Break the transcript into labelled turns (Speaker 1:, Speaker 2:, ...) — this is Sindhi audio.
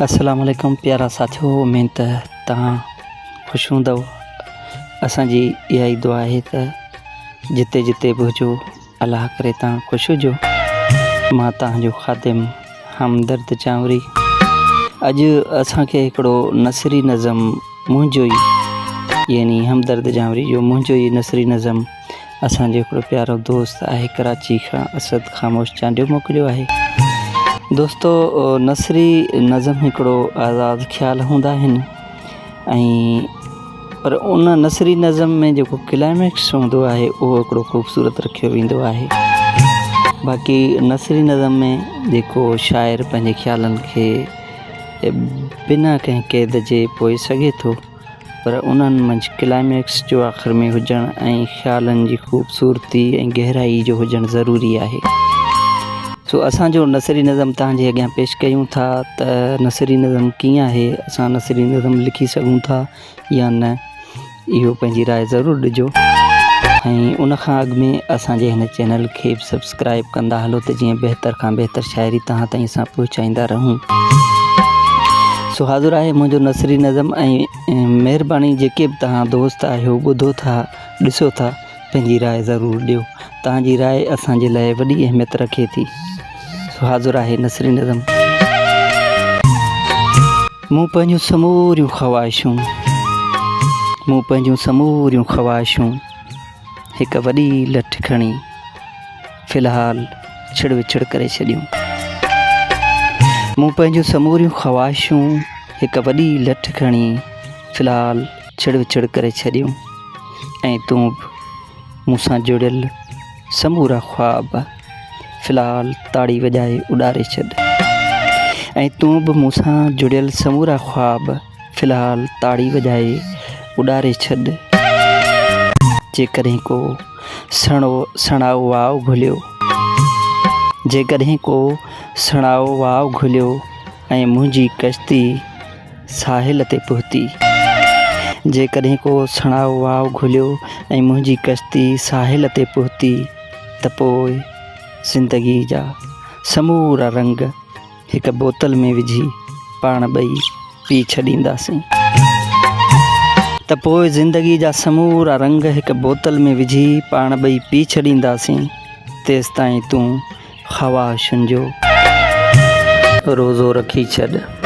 Speaker 1: السلام عليڪم پيارا ساٿيو اميد ته توهان خوش هوندؤ اسان جي اها ئي دعا آهي ته جتي جتي به هجو الله ڪري توهان خوش هجو مان توهان جو خادم همدرد چانوري اڄ اسان کي هڪڙو نثري نظم منهنجو ئي يعني همدرد جانوري جو منهنجو ئي نثري نظم اسان جو هڪڙو پيارو دوست آهي ڪراچي کان اسد خاموش چانڊيو موڪليو آهي دوستو نثري نظم هڪڙو آزاد خيال هوندا آهن ۽ پر ان نثري نظم ۾ جيڪو ڪلائميڪس هوندو آهي اهو هڪڙو خوبصورت رکيو ويندو آهي باقي نثري نظم ۾ جيڪو شاعر پنهنجي خيالن کي بنا ڪنهن قيد جي پوئي سگهي ٿو پر انهن منجهه ڪلائميڪس جو آخر ۾ هجڻ ۽ خيالن جي خوبصورتي ۽ گهرائي جو هجڻ ضروري آهي. سو اسان جو نثري نظم توهان جي اڳيان پيش ڪيون ٿا ته نثري نظم ڪيئن آهي اسان نثري نظم لکي سگهون ٿا يا نه اهو پنهنجي راء ضرور ڏجو ۽ ان کان اڳ ۾ اسان جي هن چينل کي به سبسڪرائب ڪندا هلو ته جيئن بهتر کان بهتر شاعري توهان تائين اسان پهچائيندا رهون سو حاضر آهي منهنجو نثري نظم ۽ مهرباني جيڪي به توهان دوست آهيو ٻڌو ٿا ڏسو ٿا پنهنجي راء ضرور ڏيو توهان جي راء اسان جي لاء وڏي اهميت رکي ٿي سو حاضر آهي نثري نظم مون پنهنجون سموريون خواهشون مون پنهنجون سموريون خواهشون هڪ وڏي لٺ کڻي في الحال ڇڙ وڇڙ ڪري ڇڏيون. مون پنهنجون سموريون خواهشون هڪ وڏي لٺ کڻي في الحال ڇڙ وڇڙ ڪري ڇڏيون ۽ تون به مون سان جڙيل سمورا خواب في الحال تاڙي وڄائي اڏاري ڇڏ ۽ تون به مون سان جڙيل سمورا خواب في الحال تاڙي وڄائي اڏاري ڇڏ. جيڪڏهن ڪو سڻو سڻائو واء گهليو. جيڪڏهن ڪو سڻائو واء گهليو ۽ منهنجي ڪشتي ساحل تي پهتي. جيڪڏهن ڪو سڻائو واء گهليو ۽ منهنجي ڪشتي ساحل تي پهتي ته پوء زندگي جا سمورا رنگ هڪ بوتل ۾ وجهي پاڻ ٻئي پي ڇڏينداسين. ته پوء زندگي جا سمورا رنگ هڪ بوتل ۾ وجهي پاڻ ٻئي پي ڇڏينداسين، تيستائين تون خواهشن جو روزو رکي ڇڏ.